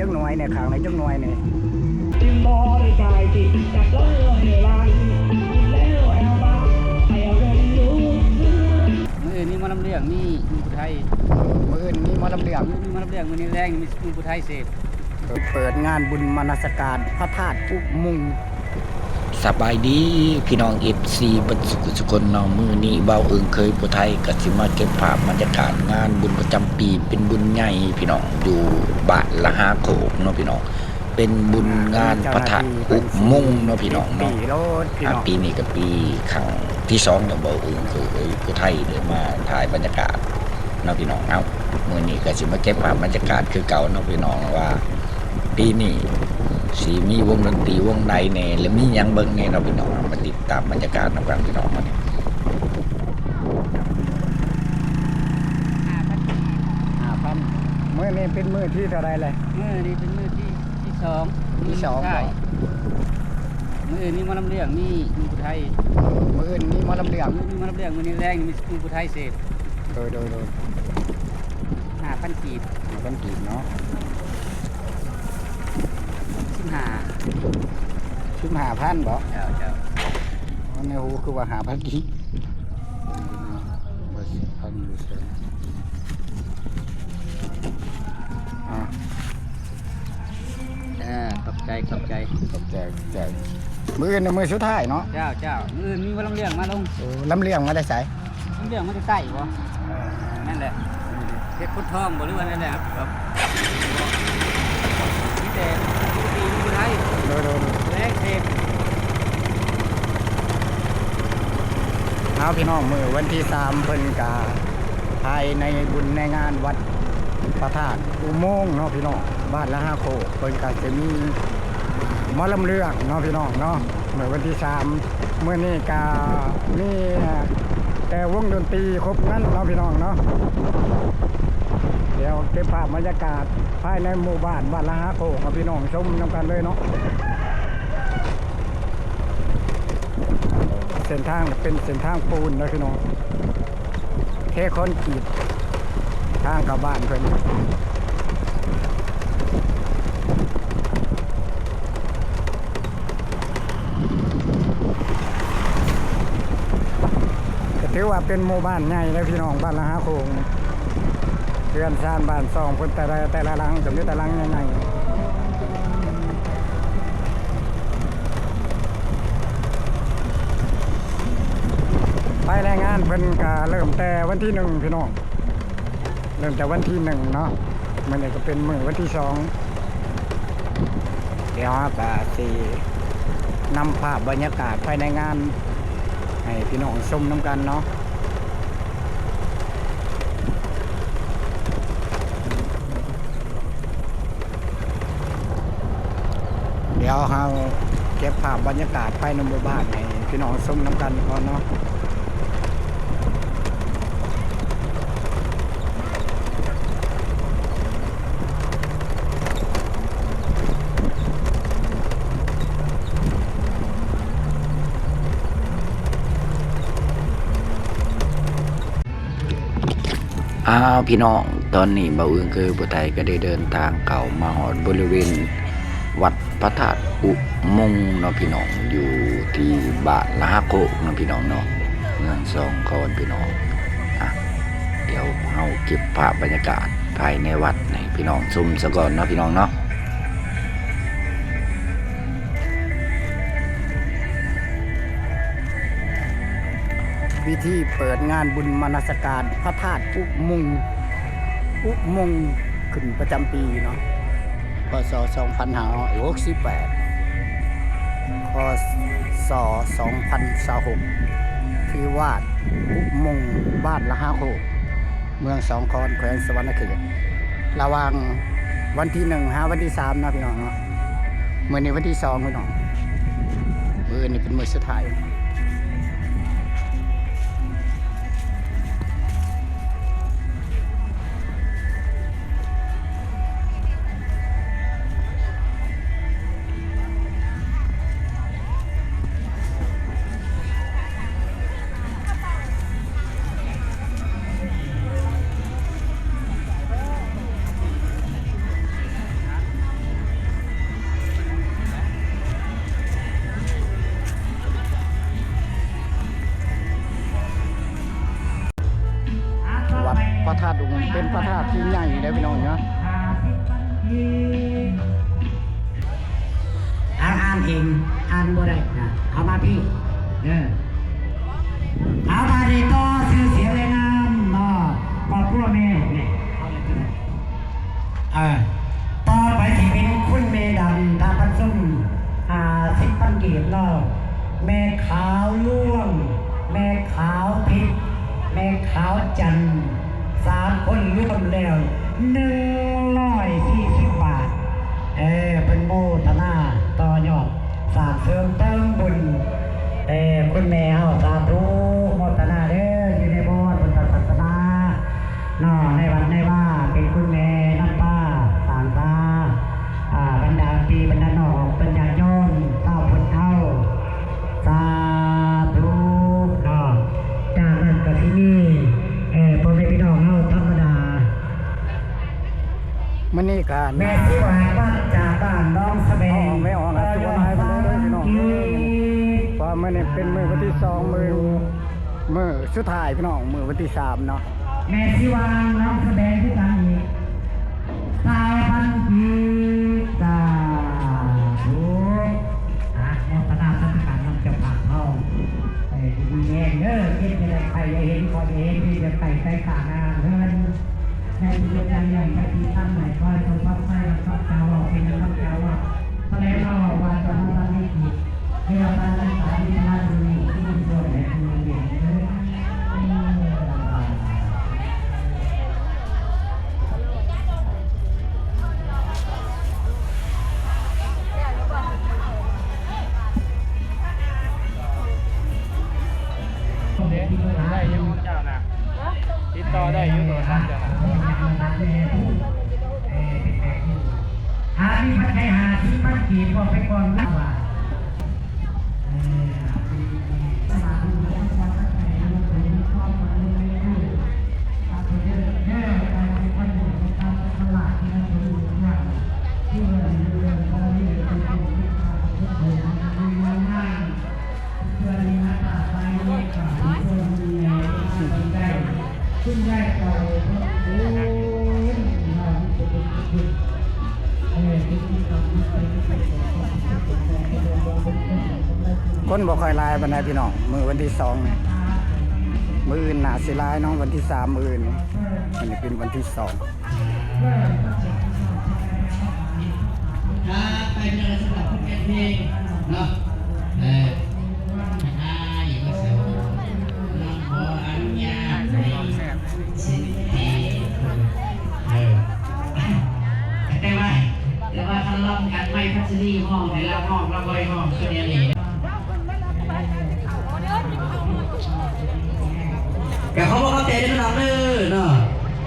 ຈັກໜ່ວຍແດ່ ຂ້າງໃນຈັກໜ່ວຍແດ່. ມື້ອື່ນມີໝໍລຳເລື່ອງ ມີໜຸ່ມຜູ້ໄທ. ມື້ອື່ນມີໝໍລຳເລື່ອງ ມີ ມີໝໍລຳເລື່ອງ ມື້ນີ້ແລງມີໜຸ່ມຜູ້ໄທເສບ. ເປີດງານບຸນມະນະສະການພະທາດອຸມົງ. ສະບາຍດີພີ່ນ້ອງເອັຟຊີເບິດສຸກສຸກຄົນເນາະ, ມື້ນີ້ບ່າວເອີງເຄີຍຜູ້ໄທກໍຊິມາເກັບພາບບັນຍາກາດງານບຸນປະຈຳປີ ເປັນບຸນໃຫຍ່ພີ່ນ້ອງ ຢູ່ບ້ານລະຫາໂຄກເນາະພີ່ນ້ອງ, ເປັນບຸນງານພະທາດອຸມົງເນາະພີ່ນ້ອງເນາະ. ອ່າ ປີນີ້ກໍປີຄັ້ງທີສອງແລ້ວ ບ່າວເອີງເຄີຍຜູ້ໄທໄດ້ມາຖ່າຍບັນຍາກາດເນາະພີ່ນ້ອງ. ເອົ້າ ມື້ນີ້ກໍຊິມາເກັບພາບບັນຍາກາດຄືເກົ່າເນາະພີ່ນ້ອງ ວ່າປີນີ້ຊິມີວົງດົນຕີວົງໃດແດ່ ແລະ ມີຫຍັງເບິ່ງແດ່ເນາະພີ່ນ້ອງ. ມາຕິດຕາມບັນຍາກາດນຳກັນພີ່ນ້ອງ. ມື້ນີ້ຫ້າພັນ ມື້ນີ້ເປັນມື້ທີເທົ່າໃດແລ້ວ? ມື້ນີ້ເປັນມື້ທີ ທີສອງ ມື້ສຸດທ້າຍ. ມື້ອື່ນມີໝໍລຳເລື່ອງ ມີໜຸ່ມຜູ້ໄທ. ມື້ອື່ນມີໝໍລຳເລື່ອງ ມີ ມີໝໍລຳເລື່ອງ ມື້ນີ້ແລງມີໜຸ່ມຜູ້ໄທເສບ. ໂດຍ ໂດຍ ໂດຍ. ຫ້າພັນກີບ ຫ້າພັນກີບເນາະ. ສິບຫ້າ ສິບຫ້າພັນບໍ? ເຈົ້າ ເຈົ້າ. ອັນນີ້ ໂອ້ ຄືວ່າຫ້າພັນກີບ. ວ່າສິບພັນຢູ່ໃສ? ອ່າ ເອີ ຂອບໃຈ ຂອບໃຈ ຂອບໃຈ ຂອບໃຈ. ມື້ອື່ນນະ ມື້ສຸດທ້າຍເນາະ? ເຈົ້າ ເຈົ້າ. ມື້ອື່ນມີບໍ່ລຳເລື່ອງມາລົງ? ໂອ້ ລຳເລື່ອງມາແຕ່ໃສ? ລຳເລື່ອງມາແຕ່ໃຕ້ບໍ? ນັ້ນແຫຼະ ເຮັດຄົນທ້ອງບໍ ຫຼືວ່າແນວໃດ? ມີແຕ່ ໂດຍ ໂດຍ ໂດຍ. ແລງເສບ. ເອົາ ພີ່ນ້ອງ ມື້ວັນທີສາມ ເພິ່ນກະພາຍໃນບຸນໃນງານວັດພະທາດອຸໂມງເນາະ ພີ່ນ້ອງ ບ້ານລະຫາໂຄກ ເພິ່ນກະຈະມີໝໍລຳເລື່ອງເນາະ ພີ່ນ້ອງເນາະ. ມື້ວັນທີສາມ ມື້ນີ້ກະມີແຕ່ວົງດົນຕີຄົບແໜ້ນເນາະ ພີ່ນ້ອງເນາະ. ດຽວເກັບພາບບັນຍາກາດພາຍໃນໝູ່ບ້ານ ບ້ານລະຫາໂຄກ ໃຫ້ພີ່ນ້ອງຊົມນຳກັນເລີຍເນາະ. ເສັ້ນທາງເປັນເສັ້ນທາງປູນເດີພີ່ນ້ອງ ເທຄອນກຣີດທາງເຂົ້າບ້ານເພິ່ນ. ກໍຖືວ່າເປັນໝູ່ບ້ານໃຫຍ່ເດີພີ່ນ້ອງ ບ້ານລະຫາໂຄກ. ເຮືອນຊານບ້ານຊ່ອງເພິ່ນແຕ່ລະ ແຕ່ລະຫຼັງກໍມີແຕ່ຫຼັງໃຫຍ່ໆ. ພາຍໃນງານເພິ່ນກະເລີ່ມແຕ່ວັນທີໜຶ່ງ ພີ່ນ້ອງ ເລີ່ມແຕ່ວັນທີໜຶ່ງເນາະ. ມື້ນີ້ກໍເປັນມື້ວັນທີສອງ ດຽວເຮົາກະຊິນຳພາບບັນຍາກາດພາຍໃນງານໃຫ້ພີ່ນ້ອງຊົມນຳກັນເນາະ. ດຽວເຮົາເກັບພາບບັນຍາກາດພາຍໃນໝູ່ບ້ານໃຫ້ພີ່ນ້ອງຊົມນຳກັນກ່ອນເນາະ. ອ້າວ ພີ່ນ້ອງ ຕອນນີ້ບ່າວອຶ່ງເຄີຍຜູ້ໄທກໍໄດ້ເດີນທາງເຂົ້າມາຮອດບໍລິເວນວັດພະທາດອຸມົງເນາະ ພີ່ນ້ອງ ຢູ່ທີ່ບ້ານລະຫາໂຄກເນາະ ພີ່ນ້ອງເນາະ ເມືອງສອງຄອນ ພີ່ນ້ອງ. ອ່ະ ດຽວເຮົາເກັບພາບບັນຍາກາດພາຍໃນວັດໃຫ້ພີ່ນ້ອງຊົມສາກ່ອນເນາະ ພີ່ນ້ອງເນາະ. ພິທີເປີດງານບຸນມະນະສະການພະທາດອຸມົງ ອຸມົງ ຂຶ້ນປະຈຳປີເນາະ ພ.ສ. ສອງພັນຫ້າຮ້ອຍຫົກສິບແປດ ພ.ສ. ສອງພັນຊາວຫົກ ທີ່ວາດອຸມົງ ບ້ານລະຫາໂຄກ ເມືອງສອງຄອນ ແຂວງສະຫວັນນະເຂດ ລະຫວ່າງວັນທີໜຶ່ງຫາວັນທີສາມເນາະ ພີ່ນ້ອງເນາະ. ມື້ນີ້ວັນທີສອງ ພີ່ນ້ອງ ມື້ອື່ນນີ້ເປັນມື້ສຸດທ້າຍ. ເ ພະທາດດຸງເປັນພະທາດທີ່ໃຫຍ່ເດ້ພີ່ນ້ອງເນາະ. ອ່ານ ອ່ານເອງ ອ່ານບໍ່ໄດ້ນະ ເອົາມາພີ້ ເອີ ເອົາ ບາດນີ້ຕໍ່ຊື່ສຽງແລະນາມເນາະ ຄອບຄົວແມ່ນີ້ ເອີ ຕໍ່ໄປຊິເປັນຄຸນແມ່ດຳ ຖ້າປະຊຸມ ຫ້າສິບພັນກີບເນາະ ແມ່ຂາວລວງ ແມ່ຂາວທິບ ແມ່ຂາວຈັນ ສາມຄົນລວມແລ້ວ ໜຶ່ງຮ້ອຍສີ່ສິບບາດ ເອີ ເພິ່ນໂມທະນາຕໍ່ຍອດ ສາກເສີມເຕີມບຸນ ເອີ ຄຸນແມ່ເຮົາ ສາທຸ ໂມທະນາເດີ ຢູ່ໃນບ່ອນພຸດທະສາສະໜາເນາະ ໃນວັດໃນວາ ເປັນຄຸນແມ່ນຳພາສ້າງພາ ອ່າ ບັນດາພີ່ບັນດານ້ອງເປັນຍາດໂຍມຊາວພຸດເຮົາ ສາທຸເນາະ. ຈາກນັ້ນກໍຊິມີ ເອີ ພໍ່ແມ່ພີ່ນ້ອງເຮົາທຳມະດາ ມື້ນີ້ກະ ແມ່ຊິວ່າບ້ານ ຈາກບ້ານໜອງສະແບງ ແມ່ອອກ ອາດຈະບໍ່ຫຼາຍປານໃດເດີພີ່ນ້ອງເອີຍ ເພາະວ່າມື້ນີ້ເປັນມື້ວັນທີສອງ ມື້ ມື້ສຸດທ້າຍພີ່ນ້ອງ ມື້ວັນທີສາມເນາະ. ແມ່ຊິວ່າໜອງສະແບງຄືກັນອີກ ຊາວພັນກີບ ສາທຸ ອະ ໂມທະນາສາທຸການນຳເຈົ້າພາບເຮົາ ເອີ ຢູ່ດີມີແຮງເດີ ເຈັບຢ່າໄດ້ ໄຂ້ຢ່າເຫັນ ຄອຍຢ່າເຫັນ ເຮັດຢ່າໄປ ໄກການາເຮືອນ ໃນທີ່ເຮັດການງານ ໃນທີ່ທຳໃຫ້ ຂໍໃຫ້ສົມຄວາມໃຝ່ ດັ່ງຄຳເຈົ້າເວົ້າ ເປັນດັ່ງຄຳເຈົ້າເວົ້າ ສະແດງວ່າເວົ້າວ່າ ຈະບໍ່ທັນໄດ້ກິນ ເວລາປານນັ້ນ ສາມີພະລາຢູ່ນີ້ ທີ່ມັນຊ່ວຍໃຫ້ຄົນເຮັດວຽກເດີ. ໄດ້ຢູ່ເຈົ້ານະ ຕິດຕໍ່ໄດ້ຢູ່ໂທລະສັບເຈົ້ານະ. ຫາມີປັດໄຈຫ້າສິບພັນກີບ ບອກໄປກ່ອນນະວ່າ ຄົນບໍ່ຄ່ອຍຫຼາຍປານໃດພີ່ນ້ອງ ມື້ວັນທີສອງນີ້ ມື້ອື່ນໜ້າຊິຫຼາຍເນາະ ວັນທີສາມ ມື້ອື່ນນີ້ ອັນນີ້ເປັນວັນທີສອງ. ຄັບ ໄປເດີ ສຳລັບຜົນງານເພງເນາະ ເອີ ຖ້າຢາກມາສອນ ນ້ອງຂໍອະນຸຍາດໃຫ້ສິດ ເອີ ແຕ່ວ່າ ແຕ່ວ່າຄັນລຳກັນໄມ້ພັດສະລີຮ້ອງ ໃຫ້ລາວຮ້ອງ ລາວບໍ່ໄດ້ຮ້ອງ ຄືແນວນີ້. ກໍຂໍບອກຂອບໃຈເດີພີ່ນ້ອງເດີເນາະ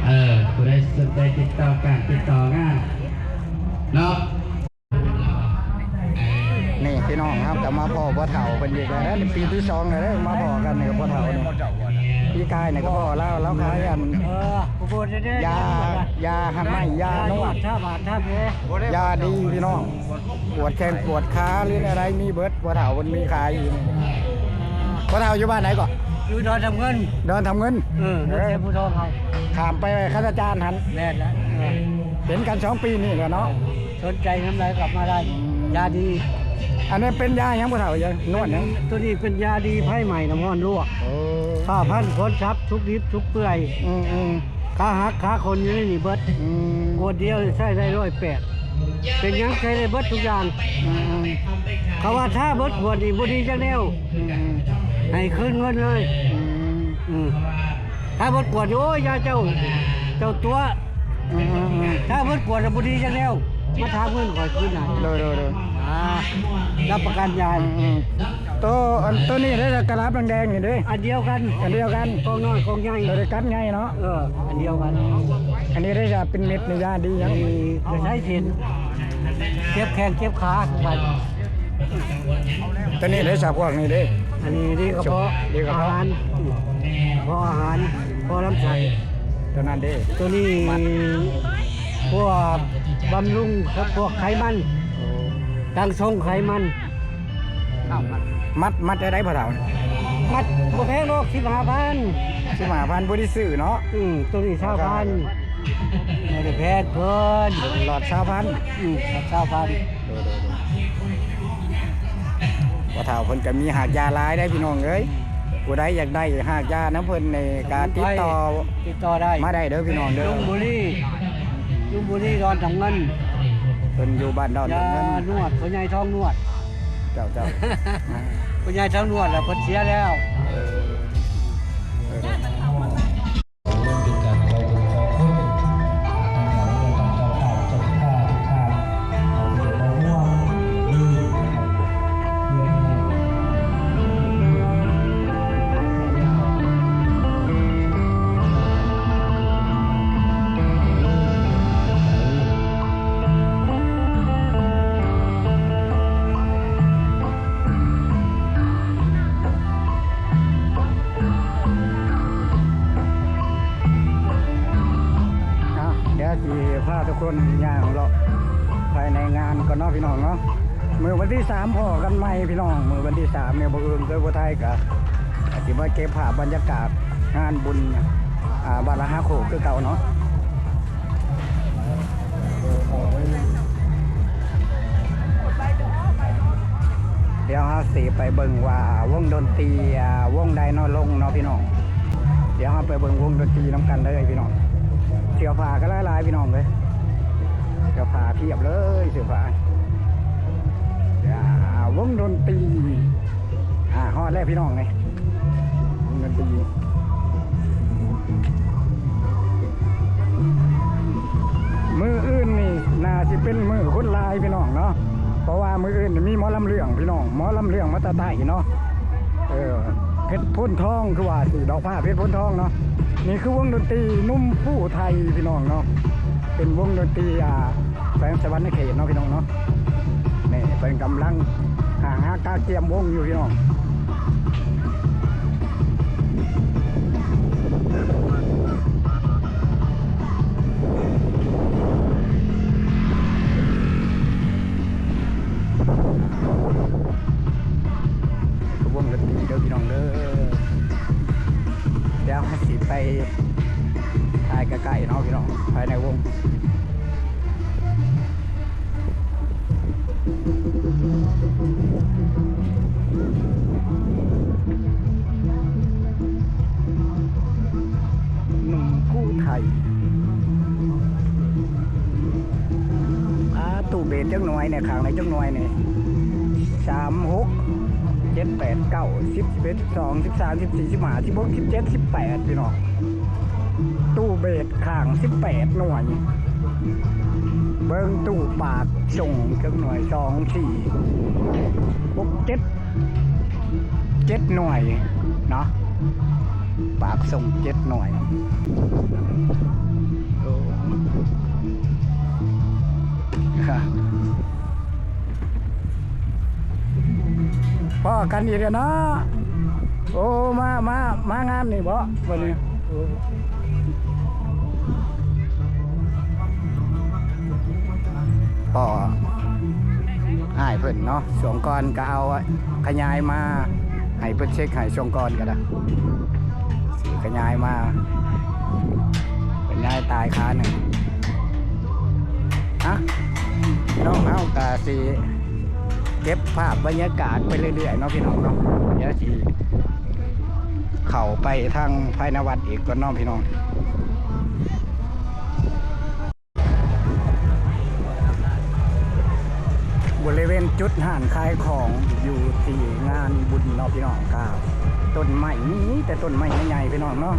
ເອີ ຜູ້ໃດສົນໃຈຕິດຕໍ່ການຕິດຕໍ່ງານເນາະ ເອີ ນີ້ພີ່ນ້ອງ ເຮົາກໍມາພໍ້ພໍ່ເຖົ້າເພິ່ນອີກແລ້ວ ປີທີສອງແລ້ວເດີ ມາພໍ້ກັນນີ້ກັບພໍ່ເຖົ້ານີ້ ປີກາຍນີ້ກໍພໍ້ລາວ ລາວຂາຍອັນ ເອີ ຢາ ຢາຫັກໄມ້ ຢານວດ ຢາດີພີ່ນ້ອງ ປວດແຂ້ງປວດຂາ ຫຼືແນວໃດມີເບິດ ພໍ່ເຖົ້າເພິ່ນມີຂາຍຢູ່. ພໍ່ເຖົ້າຢູ່ບ້ານໃດເກາະ? ຢູ່ດອນທຳເງິນ ດອນທຳເງິນ ເອີ ເມືອງໄຊພູທອງເຮົາ ຂ້າມໄປໄຫວ້ຄັນອາຈານຫັ້ນ ແມ່ນລະ ເອີ ເຫັນກັນສອງປີນີ້ແຫຼະເນາະ ສົນໃຈນຳໃດກໍມາໄດ້ ຢາດີ. ອັນນີ້ເປັນຢາຫຍັງພໍ່ເຖົ້າ? ຢານວດຫຍັງ? ໂຕນີ້ເປັນຢາດີໄພໄໝ້ ນ້ຳຮ້ອນລວກ ໂອ້ ຜ້າພັນ ຄົນສັບ ສຸກດິບ ສຸກເປື່ອຍ ອືມໆ ຂາຫັກຂາຂົນຢູ່ໃນນີ້ເບິດ ອືມ ຂວດດຽວໃຊ້ໄດ້ຮ້ອຍແປດ ເປັນຫຍັງໃຊ້ໄດ້ເບິດທຸກຢ່າງ ອືມໆ ເຂົາວ່າຖ້າເບິດຂວດນີ້ບໍ່ດີຈັກແນວ ອືມໆ ໃຫ້ຄືນເງິນເລີຍ ອືມ ອືມ ຖ້າເບິດຂວດນີ້ ໂອ້ຍ ຢ່າເຈົ້າ ເຈົ້າຕົວະ ອືມໆ ຖ້າເບິດຂວດແລ້ວບໍ່ດີຈັກແນວ ມາຖາມເງິນຂ້ອຍຄືນນະ ໂດຍໆໆ ອ່າ ຮັບປະກັນຢາ ອືມໆ ໂຕ ອັນ ໂຕນີ້ເດ້ ກະລາບແດງໆນີ້ເດ້ ອັນດຽວກັນ ອັນດຽວກັນ ກອງນ້ອຍກອງໃຫຍ່ ໂຕນີ້ກັນໃຫຍ່ເນາະ ເອີ ອັນດຽວກັນ ອັນນີ້ໄດ້ຈະເປັນເມັດນີ້ ຢາດີຫຍັງ? ນີ້ກໍໃຊ້ເສັ້ນ ເຈັບແຂ້ງເຈັບຂາຄືກັນ ໂຕນີ້ໄດ້ຈະພວກນີ້ເດ້ ອັນນີ້ດີກະເພາະ ດີກະເພາະອາຫານ ເພາະອາຫານ ເພາະລຳໄສ້ ໂຕນັ້ນເດ້ ໂຕນີ້ພວກບຳລຸງກັບພວກໄຂມັນ ໂອ້ ຕັ້ງຊົງໄຂມັນ ມັດ ມັດແນວໃດພໍ່ເຖົ້າ? ມັດບໍ່ແພງດອກ ສິບຫ້າພັນ ສິບຫ້າພັນ ບໍ່ໄດ້ຊື້ເນາະ. ອືມ ໂຕນີ້ຊາວພັນ ບໍ່ໄດ້ແພງເພິ່ນ ຫຼອດຊາວພັນ. ອືມ ຫຼອດຊາວພັນ. ໂດຍໆໆ ພໍ່ເຖົ້າເພິ່ນກໍມີຮາກຢາຫຼາຍເດ້ພີ່ນ້ອງເອີຍ. ຜູ້ໃດຢາກໄດ້ຮາກຢານຳເພິ່ນນີ້ກໍຕິດຕໍ່ ຕິດຕໍ່ໄດ້ ມາໄດ້ເດີພີ່ນ້ອງເດີ. ລຸງບຸລີ ລຸງບຸລີ ດອນທອງເງິນ ເພິ່ນຢູ່ບ້ານດອນທອງເງິນ. ຍານວດ ພໍ່ໃຫຍ່ທອງນວດ. ເຈົ້າໆ ພໍ່ໃຫຍ່ທອງນວດລະເພິ່ນເສຍແລ້ວ. ເອີ ເອີ. ເປັນການຂໍບຸນຂໍຄຸນ ທາງເຈົ້າເມືອງ ທາງເຈົ້າພາບ ເຈົ້າທ່າທຸກທ່ານ ເອີ ເປັນບໍ່ຫ່ວງລືມ ເລື່ອງ ອ່ະ ດຽວຊິພາທຸກຄົນຍ່າງເລາະພາຍໃນງານກ່ອນເນາະພີ່ນ້ອງເນາະ. ມື້ວັນທີສາມພໍ້ກັນໃໝ່ພີ່ນ້ອງ ມື້ວັນທີສາມນີ້ ບໍ່ອື່ນກໍບໍ່ໄທກໍ ອາດຊິມາເກັບພາບບັນຍາກາດງານບຸນ ອ່າ ວັດລະຫ້າໂຄກຄືເກົ່າເນາະ. ດຽວເຮົາຊິໄປເບິ່ງວ່າວົງດົນຕີ ອ່າ ວົງໃດເນາະລົງເນາະພີ່ນ້ອງ. ດຽວເຮົາໄປເບິ່ງວົງດົນຕີນຳກັນເລີຍພີ່ນ້ອງ. ເສື້ອຜ້າກໍຫຼາຍໆ ພີ່ນ້ອງເອີຍ ເສື້ອຜ້າພຽບເລີຍ ເສື້ອຜ້າ. ອ່າ ວົງດົນຕີ ອ່າ ຮອດແລ້ວພີ່ນ້ອງເອີຍ. ມື້ອື່ນນີ້ໜ້າຊິເປັນມື້ຄົນຫຼາຍພີ່ນ້ອງເນາະ ເພາະວ່າມື້ອື່ນນີ້ມີໝໍລຳເລື່ອງພີ່ນ້ອງ ໝໍລຳເລື່ອງມາແຕ່ໃຕ້ເນາະ. ເອີ ເພັດໂພນທອງ ຄືວ່າຊິດອກຟ້າເພັດໂພນທອງເນາະ. ນີ້ຄືວົງດົນຕີໜຸ່ມພູໄທພີ່ນ້ອງເນາະ ເປັນວົງດົນຕີ ອ່າ ແຂວງສະຫວັນນະເຂດເນາະພີ່ນ້ອງເນາະ. ນີ້ເພິ່ນກຳລັງຫາ ຫາກະກຽມວົງຢູ່ພີ່ນ້ອງ. ວົງດົນຕີເດີພີ່ນ້ອງເດີ. ດຽວເຮົາຊິໄປຖ່າຍໃກ້ໆເນາະພີ່ນ້ອງ ພາຍໃນວົງ. ໜຸ່ມຜູ້ໄທ ອ່າ ຕູ້ເບດຈັກໜ່ວຍແດ່ ຂ້າງໃນຈັກໜ່ວຍແດ່? ສາມ ຫົກ ເຈັດ ແປດ ເກົ້າ ສິບ ສິບເອັດ ສິບສອງ ສິບສາມ ສິບສີ່ ສິບຫ້າ ສິບຫົກ ສິບເຈັດ ສິບແປດ ພີ່ນ້ອງ. ຕູ້ເບດຂ້າງສິບແປດໜ່ວຍ. ເບິ່ງຕູ້ປາກສົ່ງຈັກໜ່ວຍ ສອງ ສີ່ ຫົກ ເຈັດ ເຈັດໜ່ວຍເນາະ ປາກສົ່ງເຈັດໜ່ວຍ. ໂອ້ ພໍ້ກັນອີກແລ້ວເນາະ. ໂອ້ ມາ ມາ ມາງານນີ້ບໍ ມື້ນີ້? ໂອ້ ພໍ້ອ້າຍເພິ່ນເນາະ ຊ່ວງກ່ອນກໍເອົາຂະຫຍາຍມາໃຫ້ເພິ່ນເຊັກໃຫ້ ຊ່ວງກ່ອນກໍໄດ້ ຂະຫຍາຍມາ ຂະຫຍາຍຕາຍຄາໜຶ່ງ. ອ່ະ ນ້ອງເຮົາກໍຊິເກັບພາບບັນຍາກາດໄປເລື້ອຍໆເນາະ ພີ່ນ້ອງເນາະ. ດຽວຊິເຂົ້າໄປທາງພາຍໃນວັດອີກກ່ອນເນາະ ພີ່ນ້ອງ. ບໍລິເວນຈຸດຮ້ານຂາຍຂອງຢູ່ທີ່ງານບຸນເນາະ ພີ່ນ້ອງ. ກໍຕົ້ນໄມ້ ມີແຕ່ຕົ້ນໄມ້ໃຫຍ່ໆ ພີ່ນ້ອງເນາະ.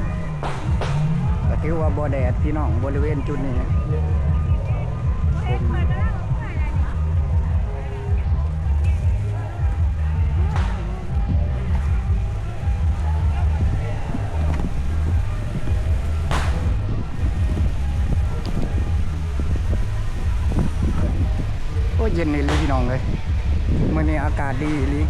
ກໍຖືວ່າບໍ່ແດດ ພີ່ນ້ອງ ບໍລິເວນຈຸດນີ້. ໂອ້ ເຢັນອີ່ຫຼີພີ່ນ້ອງເອີຍ ມື້ນີ້ອາກາດດີອີ່ຫຼີ.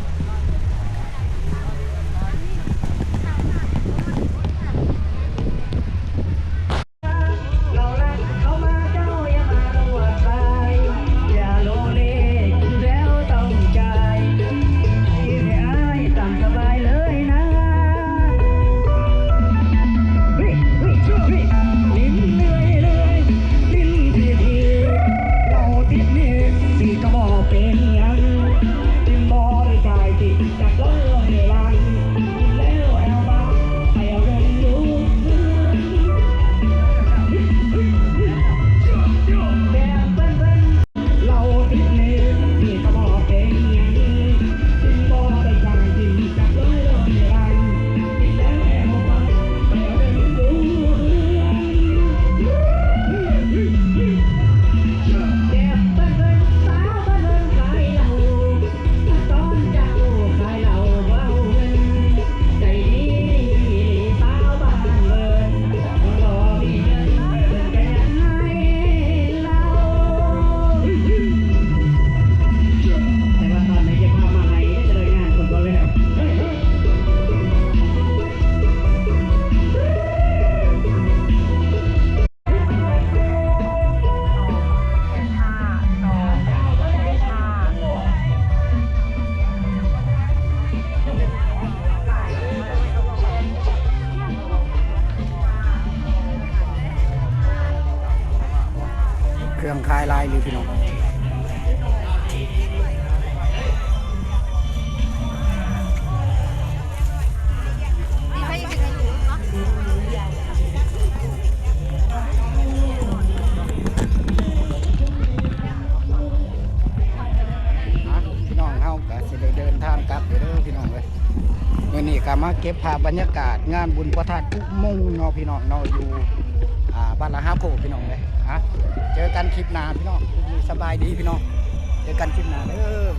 ຍັງຂາຍຫຼາຍຢູ່ພີ່ນ້ອງ. ອ່ະ ພີ່ນ້ອງ ເຮົາກະຊິໄດ້ເດີນທາງກັບເດີພີ່ນ້ອງເອີຍ. ມື້ນີ້ກະມາເກັບພາບບັນຍາກາດງານບຸນພະທາດອຸໂມງເນາະພີ່ນ້ອງເນາະ ຢູ່ ອ່າ ບ້ານລະຫາໂພພີ່ນ້ອງເອີຍ. ອ່ະ ເຈີກັນຄລິບໜ້າພີ່ນ້ອງ. ຄລິບນີ້ສະບາຍດີພີ່ນ້ອງ ເຈີກັນຄລິບໜ້າເດີ.